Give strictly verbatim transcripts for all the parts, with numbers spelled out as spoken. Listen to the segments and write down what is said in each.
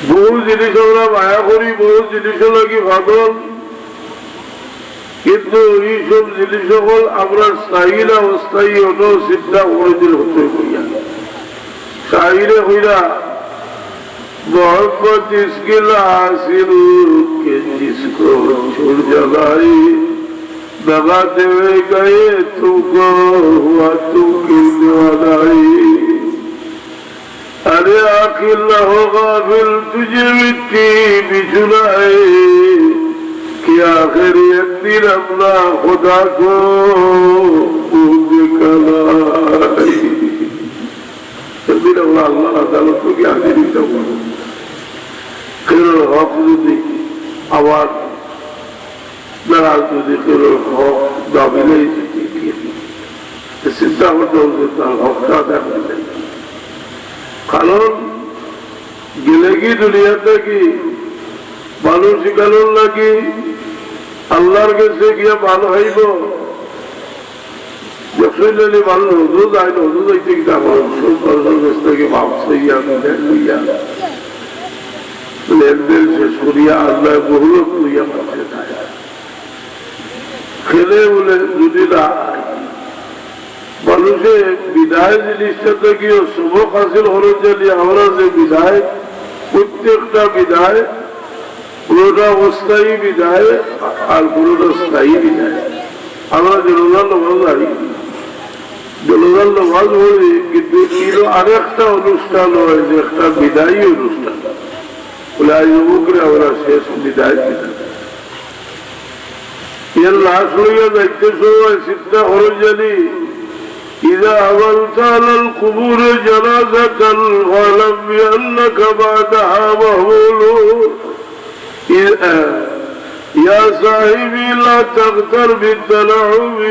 বহু জিনিস আমরা মায়া করি, বহু জিনিসর লাগি পাগল, কিন্তু ই সব জিনিস অকল আমরা স্থায়ী না অস্থায়ী, অটাও চিন্তা করি দিল হতে হইয়া। শাইরে কইরা, "মোহাম্মদ ইসকিল হাসিল কে জিসকো ছুড় জানাই, দগা দেবে গয়ে তুমকো হুয়া তুম কিল দিওয়ানাই।" ارے آخر نہ ہو غافل تجھے مٹی بچھلائے، کہ آخر ایک دن اپنا خدا کو بھول کے لائے۔ ایک دن اپنا اللہ تعالیٰ کو کیا دے دیتا ہوں۔ خیر الحق যদি আবার নারাজ যদি কেউ হক দাবিলে চিন্তা করতে হবে যে তার হকটা আদায় করতে। কারণ গেলেগি দুনিয়া থাকি মানুষ ইকানোর লাগি আল্লাহর গেছে গিয়া ভালো হইব। দেখছইন নি ভালো হুজুর যায় না, হুজুর যাইতে কিতা করে? সব মানুষের গেছ থাকি মাফ চাইয়া, বিদায় লইয়া, লেনদেন শেষ করিয়া আল্লাহ বহুলত লইয়া পাশে যায়। খেলে বলে যদি না হয়, মানুষে বিদায় জিনিসটা থাকিও সবক হাসিল করার জন্য আমরা যে বিদায়, প্রত্যেকটা বিদায়, কোনোটা অস্থায়ী বিদায় আর কোনোটা স্থায়ী বিদায়। আমরা জানাজার নামাজ যাই, জানাজার নামাজ পড়ি, কিন্তু এর আরেকটা অনুষ্ঠান হয় যে একটা বিদায়ী অনুষ্ঠান। বলে, "আজ অমুকরে আমরা শেষ বিদায় দিলাম।" এর লাশ লইয়া যাইতে সময় চিন্তা করো জানি, "إذا حملت على القبور جنازة فاعلم بأنك بعدها محمول." يا صاحبي لا تغتر بالتنعم،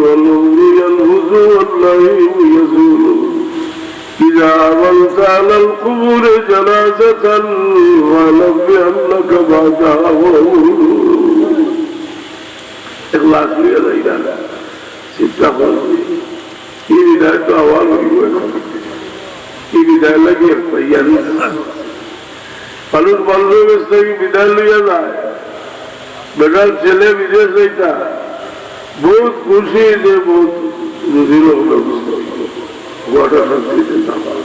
والعمر ينفذ والنعيم يزول. إذا حملت على القبور جنازة فاعلم بأنك بعدها محمول. এক লাশ লইয়া যাইরা, চিন্তা করো। ই বিদায় তো আবার হইব এখন। ই বিদায় লাগি এক তৈয়ারি। মানুষ মানুষের গেছ থাকি বিদায় লইয়া যায়। বেটার ছেলে বিদেশ যাইতা, বহুত খুশি যে বহুত রুজির ব্যবস্থা হইল। বউটা শান্তিতে না পারে।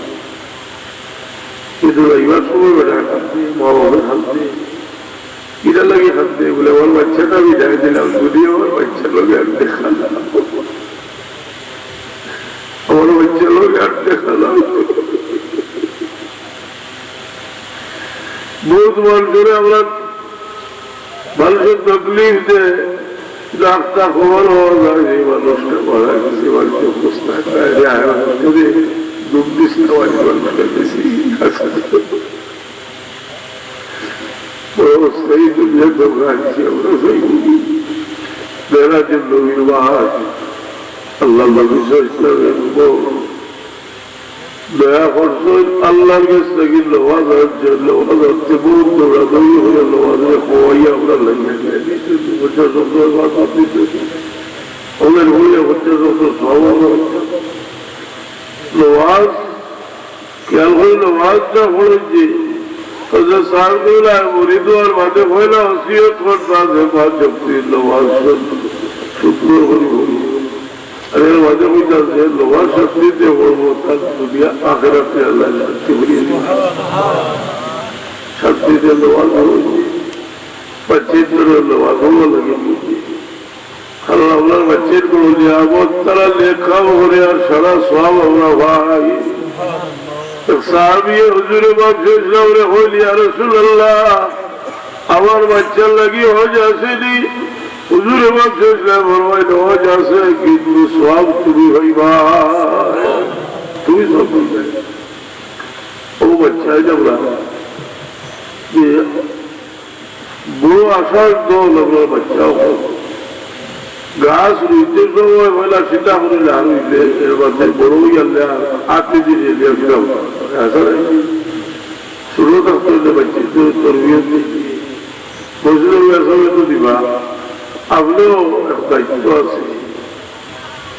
কিন্তু যাইবার সময় বেটা কান্দে, মা বাবা কান্দে। ইটার লাগি কান্দে, বলে, "আমার বাচ্চাটা বিদায় দিলাম, যদি আমার বাচ্চার লগে আর দেখা না, আমার বাচ্চার লগে আর দেখা না।" বহুত মানুষরে আমরা, মানুষের তকলিফ দে, ডাক্তার খবর হওয়া যায় যে মানুষটা মারা গেছে, বাড়িতে অবস্থা বাইরে আয়, যদি দুঃখ দিস না, বাড়ির মানুষের বেশি আছে। বড় অবস্থায় দুনিয়া তো গাড়ি আমরা যাই। বেড়া যে নবীর বাহার, আল্লাহ নবী সাল্লাল্লাহু আলাইহি ওয়াসাল্লামের উপর দয়া করছইন, আল্লাহর গেছ থাকি লওয়া যাচ্ছে, লওয়া যাচ্ছে, বহুত দৌড়াদৌড়ি করে লওয়া যায়, খোয়াইয়া আমরা লাগিয়ে দিয়ে দিচ্ছি, পঞ্চাশ বছর বাদ দিতে। ওদের হইয়া পঞ্চাশ বছর সব আমরা লওয়া খেয়াল করে নামাজটা পড়েছি। হযরত সাদ কইলা, "মুরিদ অওয়ার বাদে পয়লা ওসিয়ত করতা যে পাঁচ ওয়াক্ত নামাজ সুন্দর করে পড়ি।" আর এর বাদে কইতা যে নামাজ শান্তিতে পড়বো, তার দুনিয়া আখেরাতে আল্লাহ শান্তি করিয়া দিবা। শান্তিতে নামাজ পড়েছি। বাচ্চাদের নামাজ ভালো লাগে। কারণ আপনার বাচ্চার কোনো নিয়ামত, তারা নেক কাম করে আর সারা সওয়াব আমরা পাই। এক সাহাবিয়ে হুজুরে পাক সাল্লাল্লাহু আলাইহি ওয়াসাল্লামরে কইল, "ইয়া রাসূলুল্লাহ, আমার বাচ্চার লাগি হজ আছেনি?" হুজুরে পাক সাল্লাল্লাহু আলাইহি ওয়াসাল্লাম ফরমাইল, "হজ আছে, কিন্তু সওয়াব তুমি পাইবা, তুমি সওয়াব পাইবা।" ও বাচ্চা, এই যে আমরা যে বড় আশার দল আমরা বাচ্চা অকল। গাছ রুইতে সময় পয়লা চিন্তা করি না রুইলে, এর মধ্যে বড় হয়ে গেলে আর আটটি দিন এলে ফিরাম। আশা নাই। ছোট থাকতে হলে বাচ্চাদের তরবিয়ত দিতে। মসজিদে মেসাবে তো দিবা। আপনিও এক দায়িত্ব আছে।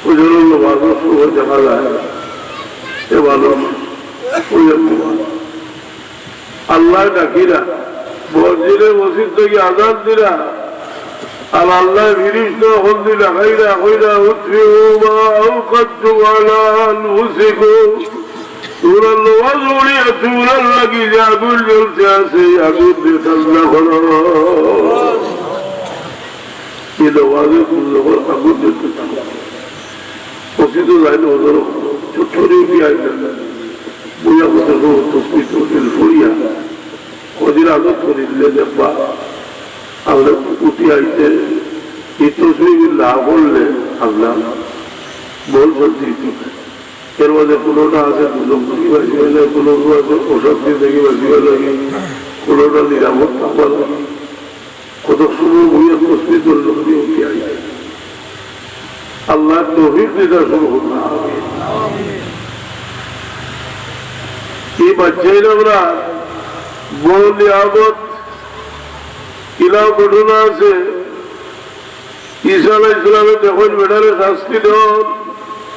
ওই জন্য বাজার সময় দেখা যায়। এ ভালো। ওই এক আল্লায় ডাকিরা, মসজিদে মসজিদ থাকি আজান দিরা, আর আল্লায় ফিরিস্তা অকলদি ডাকাইরা, কইরা, "أطفئوا ما أوقدتم على أنفسكم।" তুমরার নমাজ পড়িয়া তুমরার লাগি যে আগুন জ্বলতে আছে, এই আগুন দিয়া ঠান্ডা করো। এই নমাজে তুমি যখন আগুন জ্বলতে থাকো, মসজিদো যাই না, ওদের ছোট করে উঠি আইলেন, বইয়া কত সময় তসবি তসবি পড়িয়া, কদিন আদত করি দিলে দেখবা, আমরা উঠি আইতে এই তসবি না পড়লে আমরা বল বলতে দিতে পারে। এর মাঝে কোনোটা আছে দুজক থাকি বাঁচিবার লাগি, কোনোটা আছে অশান্তি থাকি বাঁচিবার লাগি, কোনোটা নিরাপদ থাকবার লাগি। কত সময় বইয়া তসবি ধরলে উঠি আইতে। আল্লায় তৌফিক দিতা শুরু করুন। এই বাচ্চাইন আমরা বড় নিয়ামত, কিলা ঘটনা আছে। ঈসা আলাইহিস সালামে দেখইন বেটারে শাস্তি দেওয়া,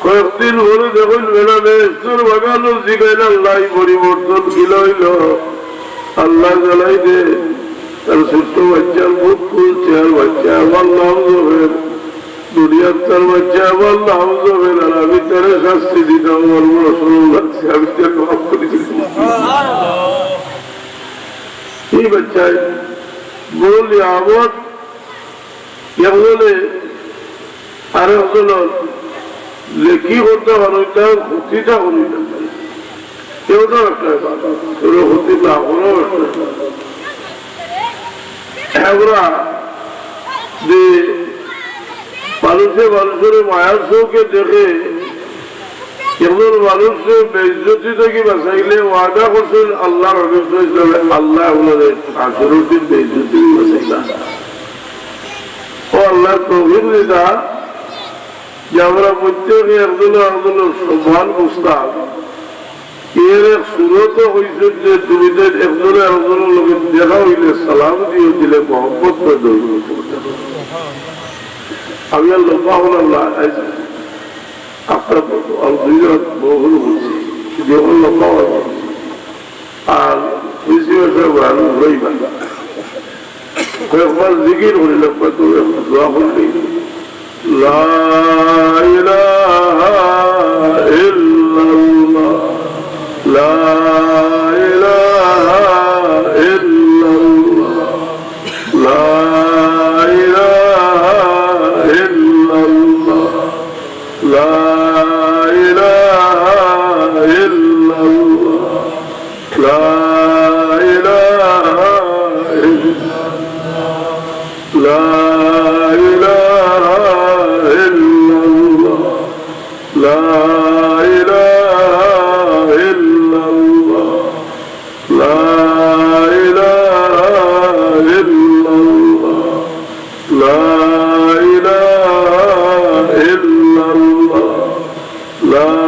কয়েকদিন পরে দেখইন বেটা বেহেস্তর বাগানো জিগাইল, "আল্লাহ, এই পরিবর্তন কিলা অইল?" আল্লায় জানাই দে, তার ছোট্ট বাচ্চার মুখ খুলছে, আর বাচ্চা আমার নাম জবের, দুনিয়ার তার বাচ্চা আমার নাম জবের, আর আমি তারে শাস্তি দিতাম, আমার বড় শরম লাগছে, আমি তারে মাফ করি দিছি। এই বাচ্চায় বড় নিয়ামত, একজনে আরেকজনর নেকি করতা পারইন, তার ক্ষতিটা করইন না। কেউটাও একটা ব্যাপার, কেউ ক্ষতি না করাও একটা ব্যাপার। আমরা যে মানুষে মানুষরে মায়ার চোখে দেখে, একজন মানুষরে বেইজ্জতি থাকি বাঁচাইলে ওয়াদা করছইন আল্লাহর হাবিব সাল্লাল্লাহু আলাইহি ওয়াসাল্লাম, আল্লাহ ওনারে হাশরর দিন বেইজ্জতি বাঁচাইলা। ও আল্লাহ, তৌফিক দিতা যে আমরা প্রত্যেকে একজনে একজনর সম্মান বুঝতাম। এর এক সুরত অইছে যে তুমি তো একজনে একজনর লগে দেখা অইলে সালাম দিও, দিলে মহব্বত পয়দা অইবো। আমি আর লম্বা অইলাম না, আইজ আপনার আর দুইজন বহু বলছি, যখন লম্বা অইলাম। আর বুঝি ভাষা ভালো হইবা। কয়েকবার জিকির করি, একবার তো দোয়া করলি। لا إله إلا الله، لا إله إلا الله، لا إله إلا الله، لا إله إلا الله، لا إله إلا الله، لا إله إلا الله، لا إله إلا الله، لا إله إلا الله، لا إله إلا الله، لا